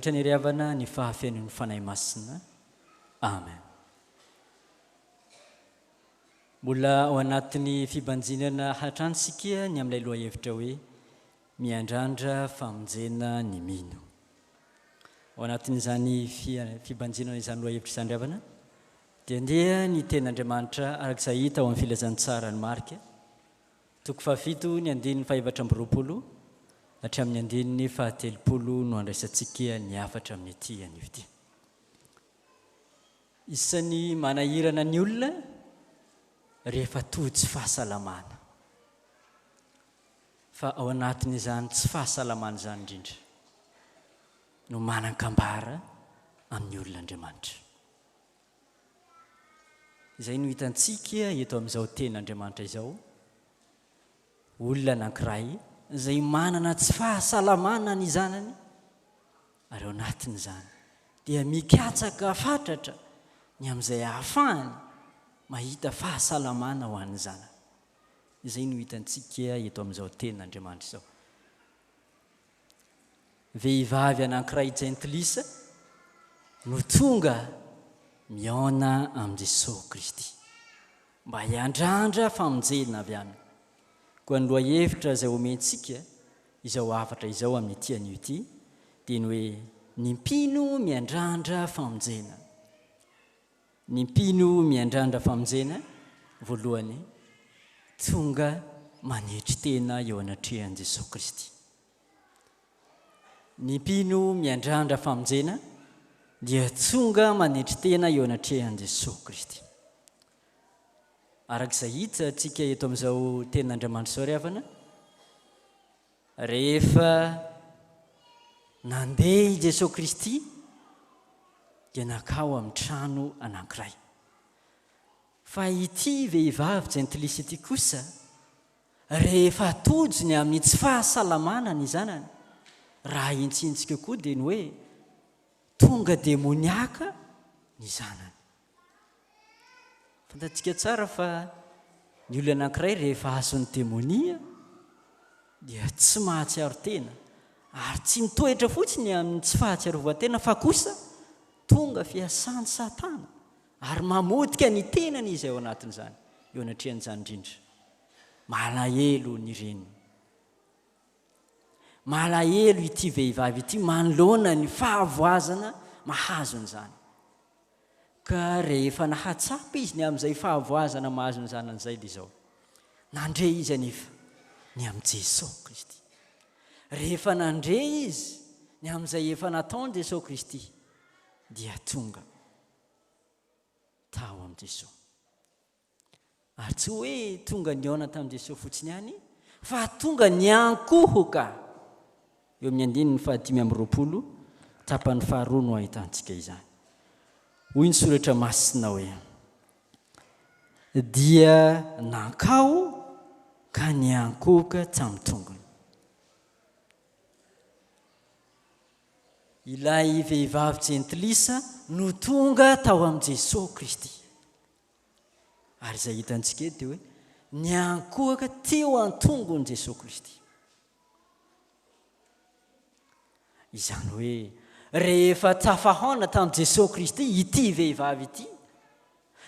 rehetra anie ry havana ny fahafenoan'ny Fanahy Masina. Amen. Mbola ao anatin'ny fibanjinana hatrany isika ny amin'ilay lohahevitra hoe Miandrandra famonjena ny mino. Ao anatin'izany fibanjinana izany lohahevitra izany ry havana dia ndeha ny tenin'Andriamanitra araka izay hita ao amin'ny filazantsaran'i Marka Toko fahafito, ny andininy fahefatra amby 20 hatramin'ny andininy fahatelopolo no andraisantsika ny hafatra amin'ity anio ity. Isan'ny manahirana ny olona rehefa tojo tsy fahasalamana. Fa ao anatin'izany tsy fahasalamana izany indrindra no manan-kambara amin'ny olona Andriamanitra. Izay no hitantsika eto amin'izao tenin'Andriamanitra izao, olona anankiray izay manana tsy fahasalamana ny zanany, ary ao anatin'izany dia mikatsaka fatratra ny amin'izay ahafahany mahita fahasalamana ho an'ny zanany. Izay no hitantsika eto amin'izao tenin'Andriamanitra izao. Vehivavy anankiray jentilisa no tonga mihaona amin'i Jesoa Kristy mba hiandrandra famonjena avy aminy. Koa ny lohahevitra izay omentsika izao hafatra izao amin'ity anio ity dia ny hoe ny mpino miandrandra famonjena. Ny mpino miandrandra famonjena, voalohany, tonga manetry tena eo anatrehan'i Jesoa Kristy. Ny mpino miandrandra famonjena dia tonga manetry tena eo anatrehan'i Jesoa Kristy. Araka izay hitantsika eto amin'izao tenin'Andriamanitra izao ry havana, Rehefa nandeha i Jesoa Kristy dia nankao amin'ny trano anankiray. Fa ity vehivavy jentilisa ity kosa, rehefa tojo ny amin'ny tsy fahasalamana ny zanany, raha hentsintsika koa dia ny hoe tonga demoniaka ny zanany. Fantatsika tsara fa ny olona anankiray rehefa azon'ny demonia dia tsy mahatsiaro tena ary tsy mitoetra fotsiny amin'ny tsy fahatsiarovan-tena fa kosa tonga fiasan'i Satana ary mamotika ny tenany izy ao anatin'izany, eo anatrehan'izany indrindra. Malahelo ny reniny. Malahelo ity vehivavy ity manoloana ny fahavoazana mahazo an'izany. Ka rehefa nahatsapa izy ny amin'izay fahavoazana mahazo ny zanany izay dia izao, nandre izy anefa ny amin'i Jesoa Kristy. Rehefa nandre izy ny amin'izay efa nataon'i Jesoa Kristy dia tonga tao amin'i Jesoa. Ary tsy hoe tonga nihaona tamin'i Jesoa fotsiny ihany, fa tonga niankohoka. Eo amin'ny andininy fahadimy amby 20, tapany faharoa no ahitantsika izany. Hoy ny soratra masina hoe, Dia nankao ka niankohoka tamin'ny tongony. Ilay vehivavy jentilisa no tonga tao amin'i Jesoa Kristy. Ary izay hitantsika eto dia hoe niankohoka teo an-tongon'i Jesoa Kristy. Izany hoe rehefa tafahaona tamin'i Jesoa Kristy ity vehivavy ity,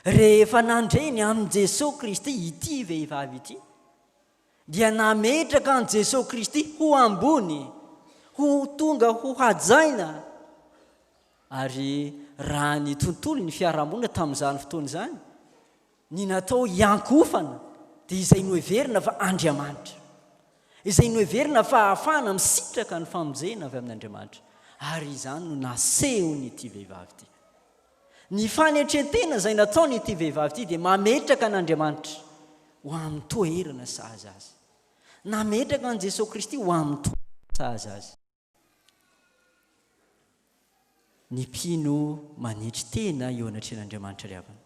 rehefa nandre ny amin'i Jesoa Kristy ity vehivavy ity, dia nametraka an'i Jesoa Kristy ho ambony, ho tonga ho hajaina Ary raha ny tontolo, ny fiarahamonina tamin'izany fotoana izany, ny natao hiankohofana dia izay noheverina fa Andriamanitra. Izay noheverina fa ahafahana misitraka ny famonjena avy amin'Andriamanitra. Ary izany no nasehon'ity vehivavy ity. Ny fanetren-tena izay nataon'ity vehivavy ity dia mametraka an'Andriamanitra ho amin'ny toerana sahaza azy. Nametraka an'i Jesoa Kristy ho amin'ny toerana sahaza azy. Ny mpino manetry tena eo anatrehan'Andriamanitra ry havana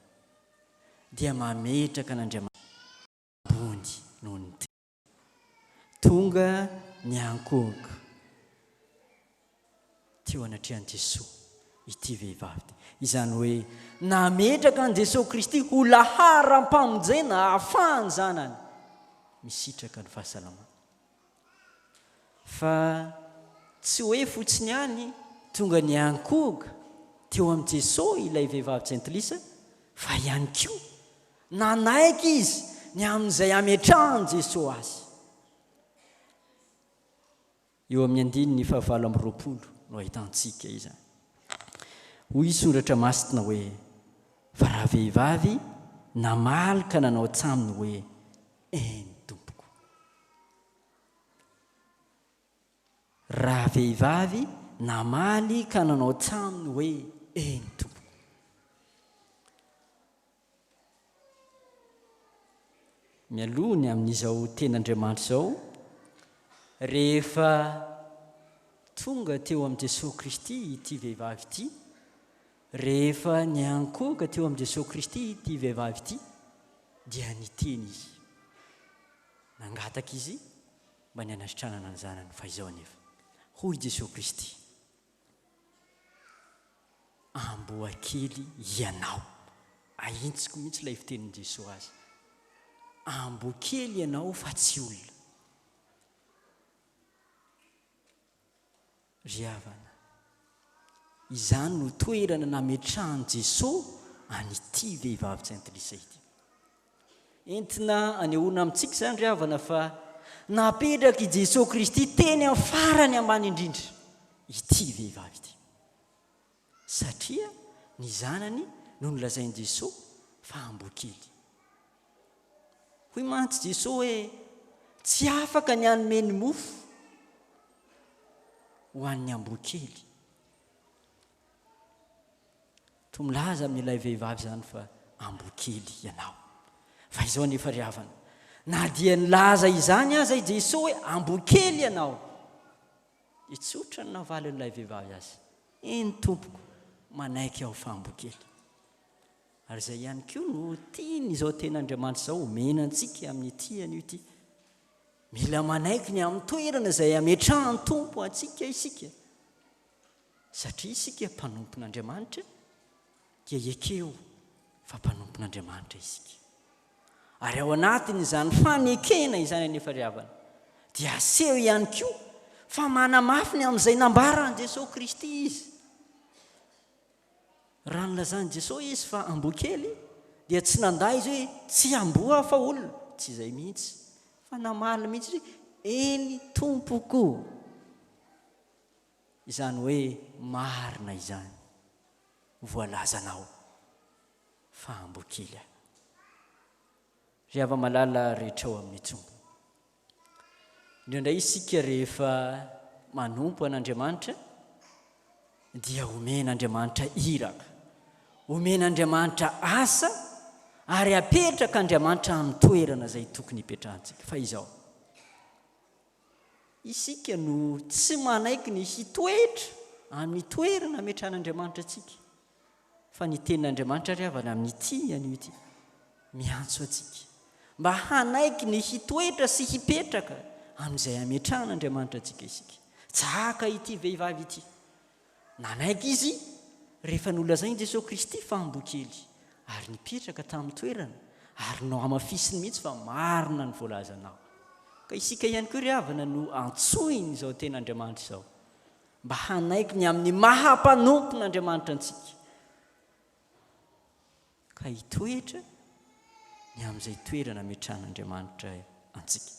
dia mametraka an'Andriamanitra ambony noho ny tena. Tonga niankohoka teo anatrehan'i Jesoa ity vehivavy ity. Izany hoe nametraka an'i Jesoa Kristy ho laharam-pamonjena ahafahan'ny zanany misitraka ny fahasalamana. Fa tsy hoe fotsiny ihany. tonga niankohoka teo amin'i Jesoa ilay vehivavy jentilisa fa ihany koa nanaiky izy ny amin'izay hametrahan'i Jesoa azy. Eo amin'ny andininy fahavalo amby 20 no ahitantsika izany. Hoy i Soratra Masina hoe, Fa rahavehivavy namaly ka nanao tsaminy hoe, Eny, Tompoko. Rahavehivavy namaly ka nanao tsaminy hoe, Eny, Tompoko. Mialoha ny amin'izao tenin'Andriamanitra izao, rehefa tonga teo amin'i Jesoa Kristy ity vehivavy ity, rehefa niankohoka teo amin'i Jesoa Kristy ity vehivavy ity, dia niteny izy. Nangataka izy mba ny hanasitranana ny zanany, fa izao anefa, hoy Jesoa Kristy, Amboa kely ianao. Ahintsiko mihitsy ilay fitenin'i Jesoa azy. Amboa kely ianao fa tsy olona. Ry havana, izany no toerana nametrahan'i Jesoa an'ity vehivavy jentilisa ity. Entina anehoana amintsika izany ry havana fa napetrak'i Jesoa Kristy teny amin'ny farany ambany indrindra ity vehivavy ity. Satria ny zanany no nolazain'i Jesoa fa amboa kely. Hoy mantsy Jesoa hoe tsy afaka ny hanome ny mofo ho an'ny amboa kely. Toa milaza amin'ilay vehivavy izany fa amboa kely ianao. Fa izao anefa ry havana, na dia nilaza izany aza i Jesoa hoe amboa kely ianao, dia tsotra ny navalin'ilay vehivavy azy, Eny tompoko, manaiky aho fa amboa kely. Ary izay ihany koa no tian'izao tenin'Andriamanitra izao omena antsika amin'ity anio ity. Mila manaiky ny amin'ny toerana izay ametrahan'ny Tompo antsika isika. Satria isika mpanompon'Andriamanitra dia ekeo fa mpanompon'Andriamanitra isika. Ary ao anatin'izany fanekena izany anefa ry havana dia aseho ihany koa fa manamafy ny amin'izay nambaran'i Jesoa Kristy izy. Raha nilazan'i Jesoa izy fa amboa kely dia tsy nandà izy hoe tsy amboa aho fa olona, tsy izay mihitsy, fa namaly mihitsy izy hoe eny tompoko. Izany hoe marina izany voalazanao fa amboa kely aho. Ry hava-malala rehetra ao amin'ny Tompo. Indraindray isika rehefa manompo an'Andriamanitra dia omen'Andriamanitra iraka, omen'Andriamanitra asa ary apetrak'Andriamanitra amin'ny toerana izay tokony hipetrahantsika. Fa izao, Isika no tsy manaiky ny hitoetra amin'ny toerana ametrahan'Andriamanitra antsika. Fa ny Tenin'Andriamanitra ry havana amin'ity anio ity, miantso antsika mba hanaiky ny hitoetra sy hipetraka amin'izay ametrahan'Andriamanitra antsika isika. Tahaka ity vehivavy ity. Nanaiky izy rehefa nolazain'i Jesoa Kristy fa amboa kely, ary nipetraka tamin'ny toerana, ary nohamafisiny mihitsy fa marina ny voalazanao. Ka isika ihany koa ry havana no antsoin'izao Tenin'Andriamanitra izao, mba hanaiky ny amin'ny maha mpanompon'Andriamanitra antsika, ka hitoetra ny amin'izay toerana ametrahan'Andriamanitra antsika.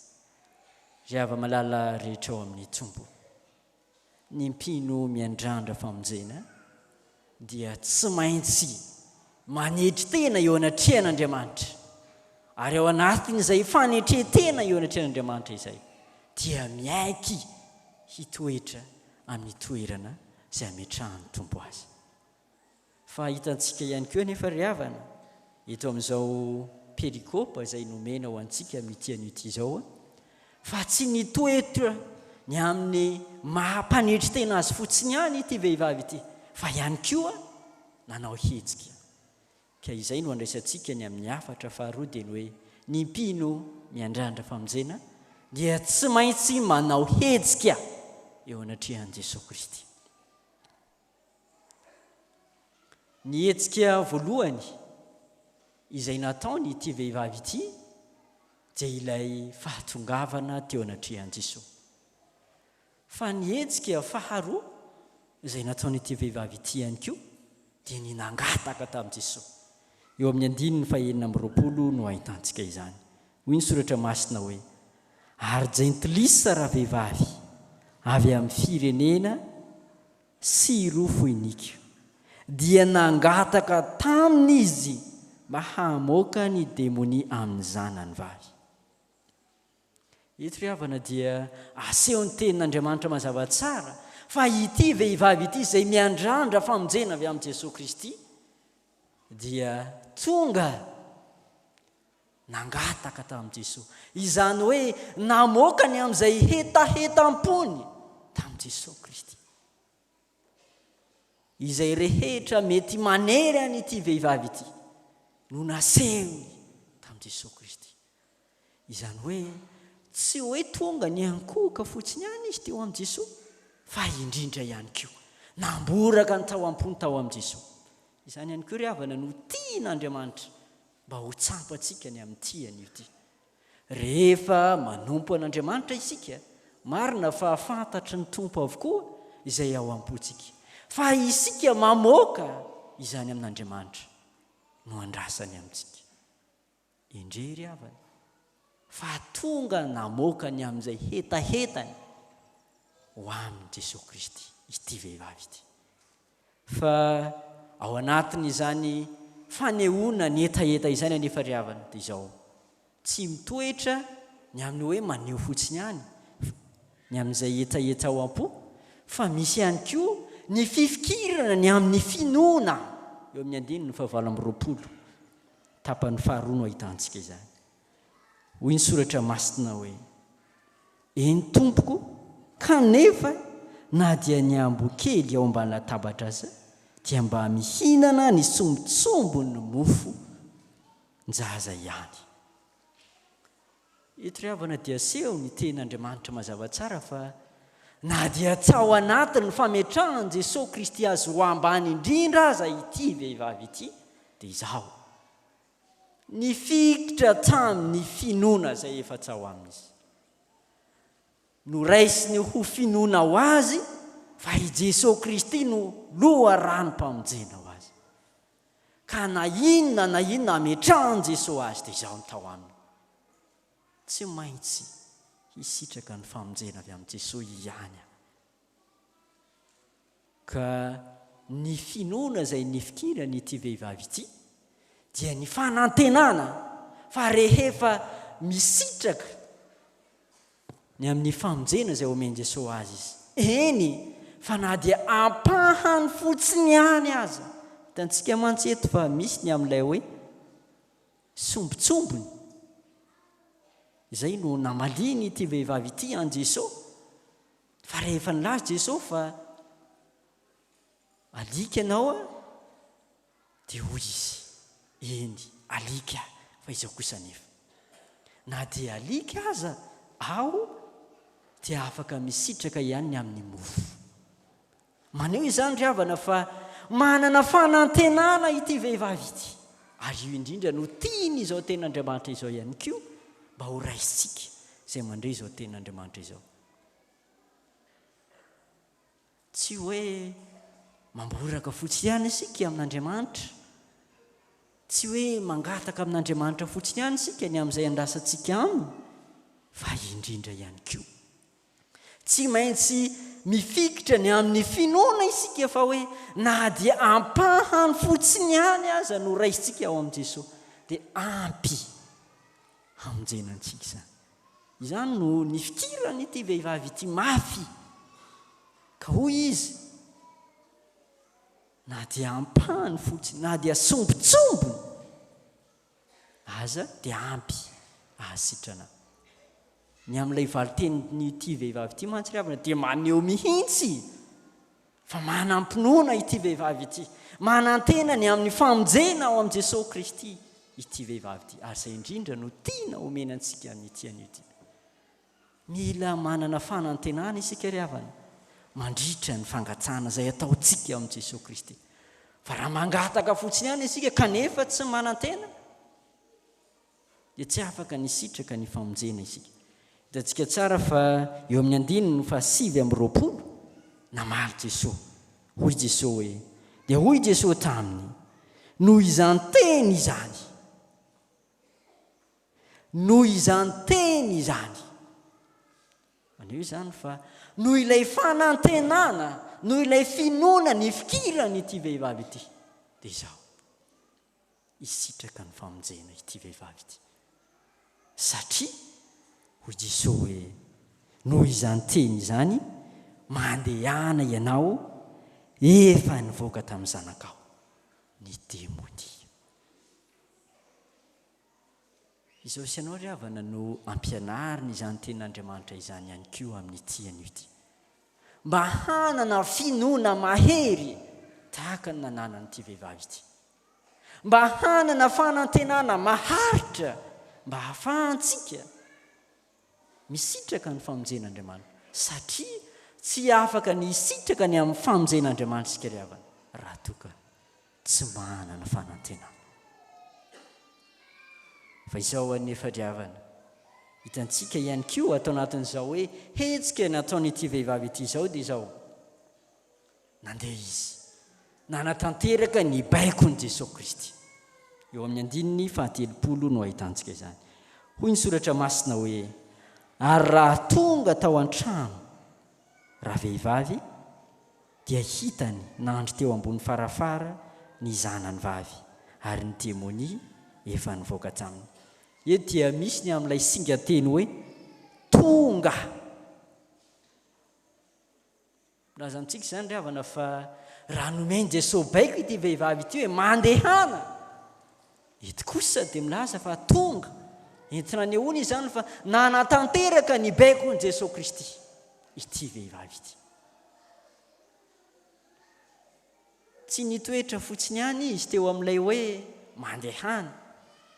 Ry hava-malala rehetra ao amin'ny Tompo. Ny mpino miandrandra famonjena dia tsy maintsy manetry tena eo anatrehan'Andriamanitra, ary ao anatin'izay fanetren-tena eo anatrehan'Andriamanitra izay dia miaiky hitoetra amin'ny toerana izay ametrahan'ny Tompo azy. Fa hitantsika ihany koa anefa ry havana, eto amin'izao perikopa izay nomena ho antsika amin'ity anio ity izao, fa tsy nitoetra ny amin'ny maha mpanetry tena azy fotsiny ihany ity vehivavy ity, fa ihany koa nanao hetsika. Ka izay no andraisantsika ny amin'ny hafatra faharoa dia ny hoe ny mpino miandrandra famonjena dia tsy maintsy manao hetsika eo anatrehan'i Jesoa Kristy. Ny hetsika voalohany izay nataony ity vehivavy ity dia ilay fahatongavana teo anatrehan'i Jesoa. Fa ny hetsika faharoa Izay nataon'ity vehivavy ity ihany koa dia ny nangataka tamin'i Jesoa. Eo amin'ny andininy fahenina amby 20 no ahitantsika izany. Hoy ny Soratra Masina hoe, Ary jentilisa ravehivavy avy amin'ny firenena Syro-Foinika, dia nangataka taminy izy mba hamoaka ny demonia amin'ny zanany vavy. Eto ry havana dia asehon'ny Tenin'Andriamanitra mazava tsara fa ity vehivavy ity izay miandrandra famonjena avy amin'i Jesoa Kristy dia tonga nangataka tamin'i Jesoa. Izany hoe namoaka ny amin'izay hetahetam-pony tamin'i Jesoa Kristy. Izay rehetra mety manery an'ity vehivavy ity no nasehony tamin'i Jesoa Kristy. Izany hoe tsy hoe tonga niankohoka fotsiny ihany izy teo amin'i Jesoa fa indrindra ihany koa namboraka ny tao am-pony tao amin'i Jesoa. Izany ihany koa ry havana no tian'Andriamanitra mba ho tsampantsika ny amin'ity anio ity. Rehefa manompo an'Andriamanitra isika, marina fa fantatry ny Tompo avokoa izay ao am-pontsika. Fa isika mamoaka izany amin'Andriamanitra no andrasany amintsika. Endrey ry havana, fa tonga namoaka ny amin'izay hetahetany ho amin'i Jesoa Kristy ity vehivavy ity. Fa ao anatin'izany fanehoana ny hetaheta izany anefa ry havana dia izao, tsy mitoetra ny amin'ny hoe maneho fotsiny ihany ny amin'izay hetaheta ao am-po fa misy ihany koa ny fifikirana ny amin'ny finoana eo amin'ny andininy fahavalo amby 20 tapany faharoa no ahitantsika izany. Hoy ny soratra masina hoe, Eny tompoko, kanefa na dia ny amboa kely ao ambany latabatra aza dia mba mihinana ny sombintsombin'ny mofo njaza ihany. Eto ry havana dia aseho ny tenin'Andriamanitra mazava tsara fa na dia tsy ao anatin'ny fametrahan'i Jesoa Kristy azy ho ambany indrindra aza ity vehivavy ity dia izaho Nifikitra tamin'ny finoana izay efa tao aminy izy. Noraisiny ho finoana ho azy fa i Jesoa Kristy no loharanom-pamonjena ho azy. Ka na inona na inona ametrahan'i Jesoa azy dia izao no tao aminy. Tsy maintsy hisitraka ny famonjena avy amin'i Jesoa ihany aho. Ka ny finoana izay nifikirany ity vehivavy ity dia ny fanantenana fa rehefa misitraka ny amin'ny famonjena izay omen'i Jesoa azy izy, eny fa na dia ampahany fotsiny ihany aza, hitantsika mantsy eto fa misy ny amin'ilay hoe sombintsombiny, izay no namaliany ity vehivavy ity an'i Jesoa, Fa rehefa nilaza Jeso fa alika ianao a, dia hoy izy, eny, alika aho, fa izao kosa anefa, na dia alika aza aho dia afaka misitraka ihany ny amin'ny mofo. Maneho izany ry havana fa manana fanantenana ity vehivavy ity, ary io indrindra no tiany izao tenin'Andriamanitra izao ihany koa mba ho raisintsika izay mandre izao tenin'Andriamanitra izao. Tsy hoe mamboraka fotsiny ihany isika amin'Andriamanitra, tsy hoe mangataka amin'Andriamanitra fotsiny ihany isika ny amin'izay andrasantsika aminy, fa indrindra ihany koa. Tsy maintsy mifikitra ny amin'ny finoana isika fa hoe na dia ampahany fotsiny ihany aza no raisintsika ao amin'i Jesoa dia ampy hamonjena antsika izany. Izany no nifikiran'ity vehivavy ity mafy, ka hoy izy, Na dia ampahany fotsiny, na dia sombintsombiny aza dia ampy ahasitrana. Ny amin'ilay valin-tenin'ity vehivavy ity mantsy ry havana dia maneho mihitsy fa manam-pinoana ity vehivavy ity, manantena ny amin'ny famonjena ao amin'i Jesoa Kristy ity vehivavy ity, ary izay indrindra no tiana omena antsika amin'ity anio ity. Mila manana fanantenana isika ry havana, mandritra ny fangatsana izay ataontsika amin'i Jesoa Kristy. Fa raha mangataka fotsiny ihany isika kanefa tsy manantena, dia tsy afaka ny hisitraka ny famonjena isika. Hitantsika tsara fa eo amin'ny andininy fahasivy amby 20, namaly Jesoa. Hoy Jesoa hoe, Dia hoy Jesoa taminy, Noho izany teny izany, noho izany teny izany. Maneho izany fa noho ilay fanantenana, noho ilay finoana nifikiran'ity vehivavy ity, dia izao, hisitraka ny famonjena ity vehivavy ity. Satria, hoy Jesoa hoe, noho izany teny izany, mandehana ianao, efa nivoaka tamin'ny zanakao ny demonia. Izao sy ianao ry havana no ampianarina izany tenin'Andriamanitra izany ihany koa amin'ity anio ity. Mba hanana finoana mahery tahaka ny nananan'ity vehivavy ity. Mba hanana fanantenana maharitra mba hahafahantsika misitraka ny famonjen'Andriamanitra. Satria tsy afaka ny hisitraka ny amin'ny famonjen'Andriamanitra isika ry havana raha toa ka tsy manana fanantenana. Fa izao anefa ry havana, hitantsika ihany koa ato anatin'izao hoe hetsika nataon'ity vehivavy ity izao dia izao, nandeha izy, nanatanteraka ny baikon'i Jesoa Kristy. Eo amin'ny andininy fahatelopolo no ahitantsika izany. Hoy ny soratra masina hoe, ary raha tonga tao an-trano ravehivavy, dia hitany nandry teo ambony farafara ny zanany vavy, ary ny demonia efa nivoaka taminy. Eto dia misy ny amin'ilay singan-teny hoe tonga. Milaza amintsika izany ry havana fa raha nomen'i Jesoa baiko ity vehivavy ity hoe mandehana, eto kosa dia milaza fa tonga. Entina anehoana izany fa nanatanteraka ny baikon'i Jesoa Kristy ity vehivavy ity. Tsy nitoetra fotsiny ihany izy teo amin'ilay hoe mandehana,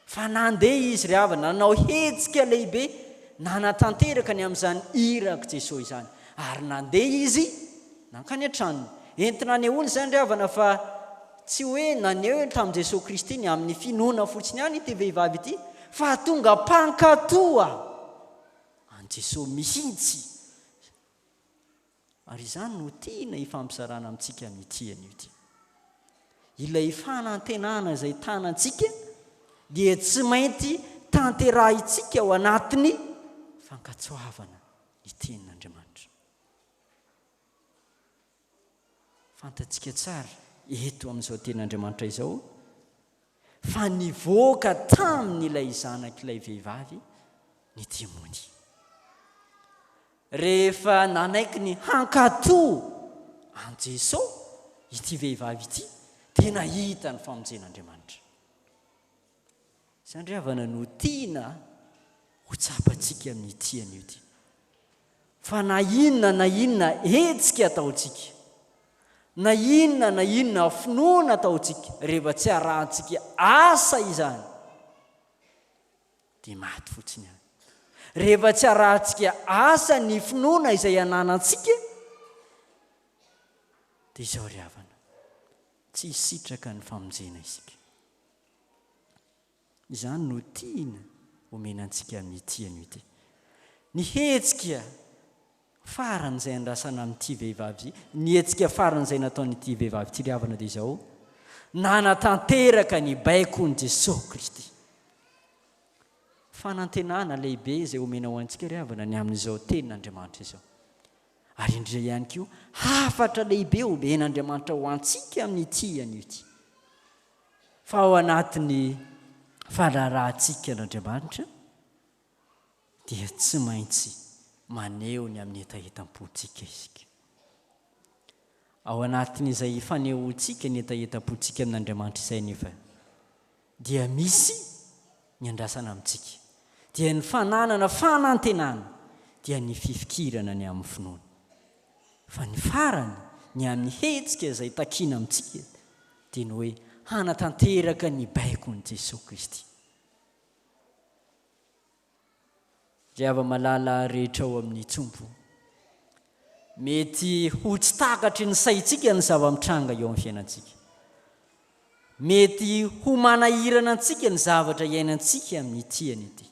fa nandeha izy ry havana, nanao hetsika lehibe nanatanteraka ny amin'izany irak'i Jesoa izany. Ary nandeha izy nankany an-tranony. Entina anehoana izany ry havana fa tsy hoe naneho tamin'i Jesoa Kristy ny amin'ny finoana fotsiny ihany ity vehivavy ity, fa tonga mpankatoa an'i Jesoa mihitsy. Ary izany no tiana hifampizarana amintsika amin'ity anio ity. Ilay fanantenana izay tanantsika dia tsy mainty tanterahintsika ao anatin'ny fankatoavana ny tenin'Andriamanitra. Fantatsika tsara eto amin'izao tenin'Andriamanitra izao fa nivoaka tamin'ilay zanak'ilay vehivavy ny demonia. Rehefa nanaiky ny hankatò an'i Jesoa ity vehivavy ity dia nahita ny famonjen'Andriamanitra. Izany ry havana no tiana ho tsapantsika amin'ity anio ity. Fa na inona na inona hetsika ataontsika, na inona na inona finoana ataontsika, rehefa tsy arahantsika asa izany, dia maty fotsiny ihany. Rehefa tsy arahantsika asa ny finoana izay ananantsika, dia izao ry havana, tsy hisitraka ny famonjena isika. Izany no tiana omena antsika amin'ity anio ity. Ny hetsika farany izay andrasana amin'ity vehivavy ity, ny hetsika farany izay nataon'ity vehivavy ity ry havana dia izao, nanatanteraka ny baikon'i Jesoa Kristy. Fanantenana lehibe izay omena ho antsika ry havana ny amin'izao tenin'Andriamanitra izao. Ary indrindra ihany koa, hafatra lehibe omen'Andriamanitra ho antsika amin'ity anio ity. Fa ao anatin'ny fahalalahantsika an'Andriamanitra dia tsy maintsy maneho ny amin'ny hetahetam-pontsika isika. Ao anatin'izay fanehoantsika ny hetahetam-pontsika amin'Andriamanitra izay anefa dia misy ny andrasana amintsika, dia ny fananana fanantenana, dia ny fifikirana ny amin'ny finoana. Fa ny farany, ny amin'ny hetsika izay takiana amintsika, dia ny hoe hanatanteraka ny baikon'i Jesoa Kristy. Ry hava-malala rehetra ao amin'ny Tompo, mety ho tsy takatry ny saintsika ny zava-mitranga eo amin'ny fiainantsika. Mety ho manahirana antsika ny zavatra iainantsika amin'ity anio ity.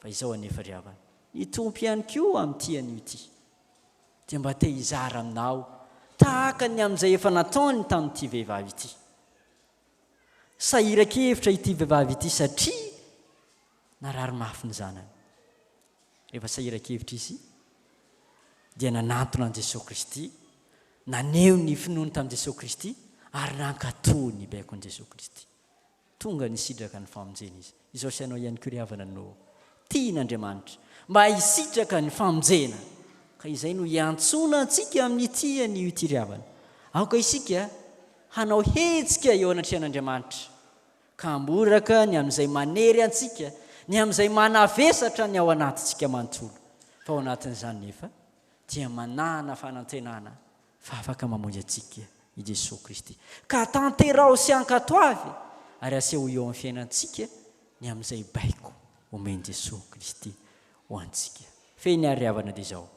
Fa izao anefa ry havana, ny Tompo ihany koa amin'ity anio ity dia mba te hizara aminao. tahaka ny amin'izay efa nataony tamin'ity vehivavy ity. Sahiran-kevitra ity vehivavy ity satria narary mafy ny zanany. Rehefa sahiran-kevitra izy dia nanantona an'i Jesoa Kristy, naneho ny finoany tamin'i Jesoa Kristy ary nankatò ny baikon'i Jesoa Kristy. Tonga nisitraka ny famonjena izy. Izao sy ianao ihany koa ry havana no tian'Andriamanitra mba hisitraka ny famonjena. Ka izay no iantsoana antsika amin'ity anio ity ry havana. Aoka isika hanao hetsika eo anatrehan'Andriamanitra ka hamboraka ny amin'izay manery antsika, ny amin'izay manavesatra ny ao anatintsika manontolo. Fa ao anatin'izany nefa dia manana fanantenana fa afaka mamonjy antsika i Jesoa Kristy. Ka tanteraho sy ankatoavy ary asehoy eo amin'ny fiainantsika ny amin'izay baiko omen'i Jesoa Kristy ho antsika. Fehiny ary ry havana dia izao,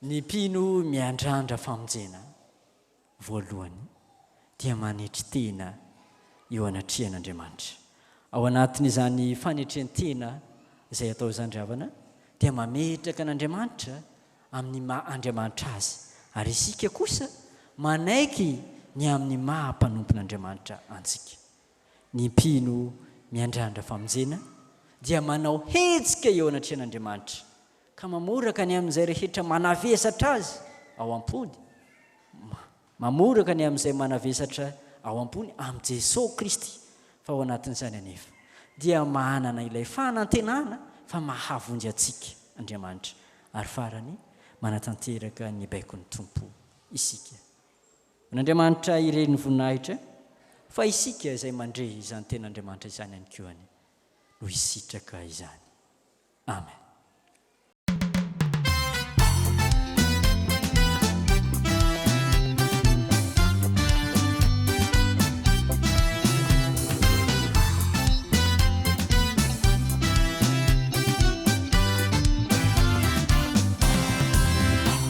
ny mpino miandrandra famonjena voalohany dia manetry tena eo anatrehan'Andriamanitra. Ao anatin'izany fanetren-tena izay atao izany ry havana dia mametraka an'Andriamanitra amin'ny maha Andriamanitra Azy, ary isika kosa manaiky ny amin'ny maha mpanompon'Andriamanitra antsika. Ny mpino miandrandra famonjena dia manao hetsika eo anatrehan'Andriamanitra, ka mamoraka ny amin'izay rehetra manavesatra azy ao am-pony, Mamoraka ny amin'izay manavesatra ao am-pony amin'i Jesoa Kristy, fa ao anatin'izany anefa dia manana ilay fanantenana fa mahavonjy antsika Andriamanitra, ary farany manatanteraka ny baikon'ny Tompo isika. An'Andriamanitra irery ny voninahitra, fa isika izay mandre izany tenin'Andriamanitra izany ihany koa anie no hisitraka izany. Amen.